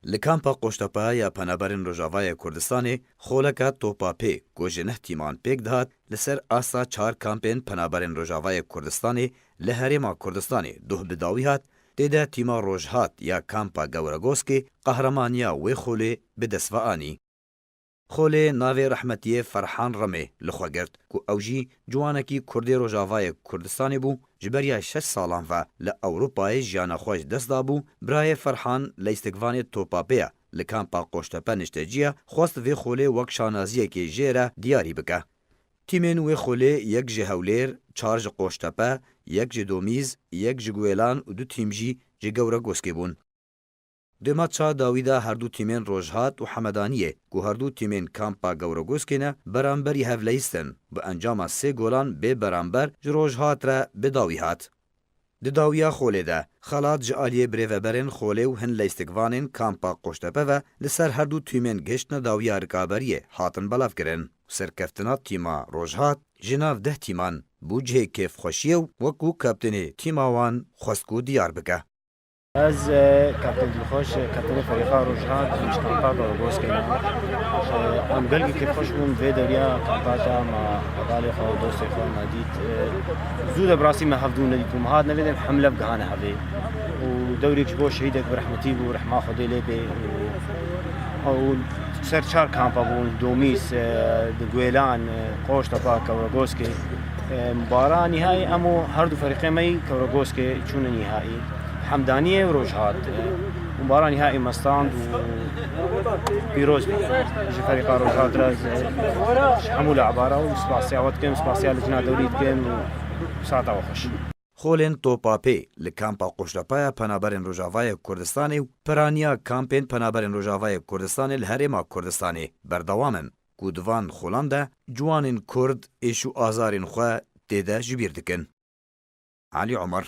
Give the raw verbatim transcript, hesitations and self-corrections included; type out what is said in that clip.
Li kampa Qoştepe ya Penaberên Rojavayê Kurdistanê xoleke topa pê ku ji neh tîman pêk dihat, li ser asta çar kampên Penaberên Rojavayê Kurdistanê li Herêma Kurdistanê duh bi dawî hat, tê de tîma Rojhat ya kampa Gewregoskê qehremaniya wê xolê bi dest ve anî. Xolê navê rehmetiyê Ferhan Remê li xwe girt ku ew jî ciwanekî Kurdê Rojavayê Kurdistanê bû, ji beriya şeş salan ve li Ewropayê jiyana xwe ji dest dabû, birayê Ferhan leystikvanê topa pê ye, li kampa Qoştepe niştecî ye, xwest vê xolê wek şanaziyekê jê re diyarî bike. Tîmên wê xolê yek ji Hewlêr, çar ji Qoştepe, yek ji Domîz, yek ji Guêlan û du tîm jî ji Gewregoskê bûn. Dêma çar dawî de her du tîmên Rojhat û Hemedaniyê ku her du tîmên kampa Gewregoskê ne, beramberî hev leyistin, bi encama sê golan bê beramber ji Rojhat re bi dawî hat. Di dawiya xolê de, xelat ji aliyê birêveberên xolê û hin leystikvanên kampa Qoştepe ve li ser her du tîmên gihiştine dawiya rikaberiyê hatin belavkirin. Serkeftina tîma Rojhat ji nav deh tîman bû cihê kêfxweşiyê û wekû kaptênê tîma wan xwest ku diyar bike. Ez, e, kaptên dilxweş, e, kaptênê ferîqa Rojhat, ji kampa Gewregoskê ne. E, em gelkî kêfxweş bûn vê dewriya kampa te me hevalê xwe û dostê xwe me dît. E, zû de bi rastî me hevdû nedîtbû. Me hat nevê de hemle gihane hevê. Û dewrêk ji bo şehîdek bi rehmetî bû, rehma Xwedê lê bê. Û, û ser çar kampa bûn, Domîs, e, di Guêlan, e, Qoştepa, Gewregoskê. E, mubara nîhayî em û her du ferîqê me yî Gewregoskê çûne nîhayî. Hemdaniyê û Rojhat, e, mubara nîhayî me stand û pîroz bî. Ji ferîqa Rojhat re ez, e, ji hemû labara û spasiya we dikim, spasiya lijna dewrî dikim û saeta we xweş. Xolên topa pê li kampa Qoştepeya Penaberên Rojavayê Kurdistanê û piraniya kampên Penaberên Rojavayê Kurdistanê li Herêma Kurdistanê berdewam in ku di van xolan de ciwanên Kurd êş û azarên xwe tê de ji bîr dikin. Elî Omer.